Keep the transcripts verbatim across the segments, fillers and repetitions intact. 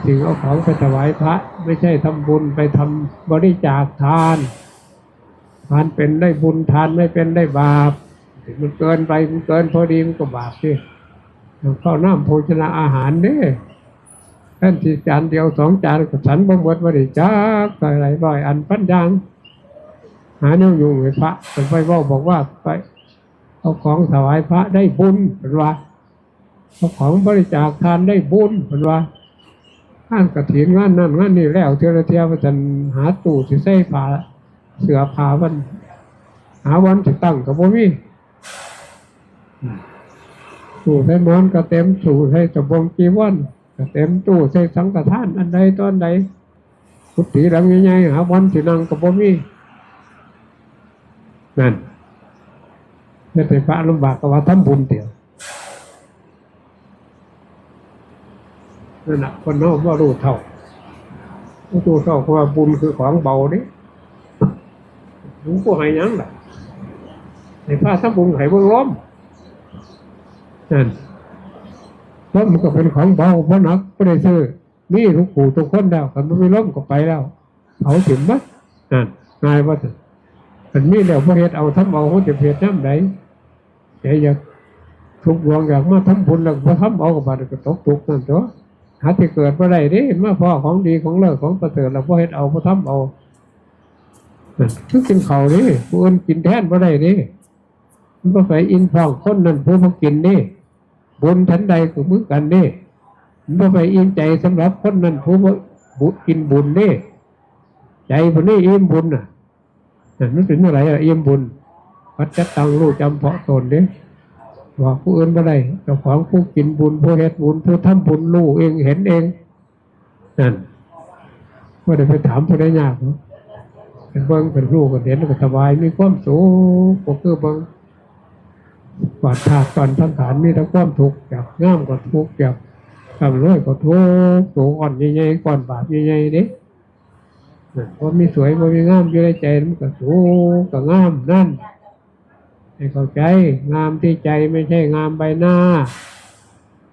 สิ่งเอาของไปถวายพระ ไม่ใช่ทำบุญ ไปทำบริจาคทาน ทานเป็นได้บุญ ทานไม่เป็นได้บาป มันเกินไป มันเกินพอดี มันก็บาปสิ ข้าวน้ำโภชนาอาหารเด้ แทนที่จานเดียวสองจานก็ฉันบ่หมด บ่ได้จักเท่าไหร่ ร้อยอัน พันอย่าง หาแนวอยู่ให้พระ เพิ่นไปเว้าบอกว่า ไปเอาของถวายพระได้บุญ เพิ่นว่า เอาของบริจาคทานได้บุญ เพิ่นว่า งานกฐิน งานนั่นงานนี่ แล้วเทื่อละเทื่อ ว่าซั่น หาตู้สิใส่ผ้า เสื้อผ้า มันหาวันสิตั้งก็บ่มี ตู้ใส่หมอนก็เต็ม ตู้ใส่สบงจีวรก็เต็ม ตู้ใส่สังฆทาน อันใดตอนใด กุฏิหลังใหญ่ๆ หาวันสินั่งก็บ่มี นั่น เฮ็ดให้พระลำบาก ก็ว่าทำบุญเดียว นั่นน่ะ คนเฮาบ่รู้เท่า บ่รู้เท่า เพราะว่าบุญคือของเบาเด้ หลวงปู่ให้หยังล่ะ ให้พระทำบุญ ให้เบิ่งลม นั่น ลมมันก็เป็นของเบา บ่หนัก บ่ได้ซื้อ มีทุกผู้ทุกคนแล้ว คันบ่มีลมก็ไปแล้ว เผาถิ่มหมด นั่น ง่ายว่าซั่น คันมีแล้วบ่เฮ็ดเอา ทำเอา เฮาจะเฮ็ดยามใด ใจอยากทุกข์ดวงอยากมาทำบุญ แล้วบ่ทำเอา ก็บาดนี้ก็ตกทุกข์นั่นตั๊ว หาที่เกิดบ่ได้เด้ มาพ้อของดีของเลิศของประเสริฐ แล้วบ่เฮ็ดเอา บ่ทำเอา นั่นคือกินข้าวเด้ ผู้อื่นกินแทนบ่ได้เด้ มันบ่ไปอิ่มท้องคนนั้นผู้บ่กินเด้ บุญฉันใดก็เหมือนกันเด้ มันบ่ไปอิ่มใจสำหรับคนนั้นผู้บ่บุ กินบุญเด้ ใจผู้นี้อิ่มบุญน่ะ นั่นมันเป็นอะไรอะ อิ่มบุญ ปัจจตัง รู้จำเพาะตนเด้ บอกผู้อื่นบ่ได้ เจ้าของผู้กินบุญ ผู้เฮ็ดบุญ ผู้ทำบุญ รู้เอง เห็นเอง นั่น บ่ได้ไปถามผู้ใดยากเนาะ เป็นเบิ่ง เป็นรู้ เป็นเห็น ก็สบาย มีความสุข ก็คือเบิ่ง ก่อนธาตุก่อนสังขาร มีแต่ความทุกข์ อยากงามก็ทุกข์ อยากร่ำรวยก็ทุกข์ ตัวก้อนใหญ่ๆ ก้อนบาปใหญ่ๆ เด้ นั่น บ่มีสวย บ่มีงามอยู่ในใจ มันก็ทุกข์ ก็งามนั่น ให้เข้าใจ งามที่ใจ ไม่ใช่งามใบหน้า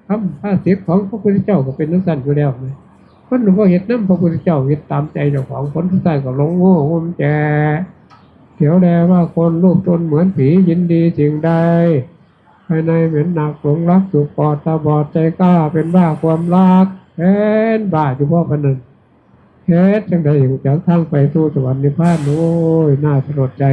คำภาษิตของพระพุทธเจ้าก็เป็นจั่งซั้นอยู่แล้วนะ คนบ่เฮ็ดนำพระพุทธเจ้า เฮ็ดตามใจเจ้าของ ผลสุดท้ายก็หลงโง่งมแจ เสียวแลว่าคน รูปตนเหมือนผี ยินดีสิ่งใด ภายในเหม็นหนัก หลงรักอยู่ปอด ตาบอดใจกล้า เป็นบ้าความรัก เป็นบ้าอยู่เพราะปานนั้น เฮ็ดจั่งใดรู้จักทางไปสู่สวรรค์นิพพาน โอ้ย น่าสลดใจ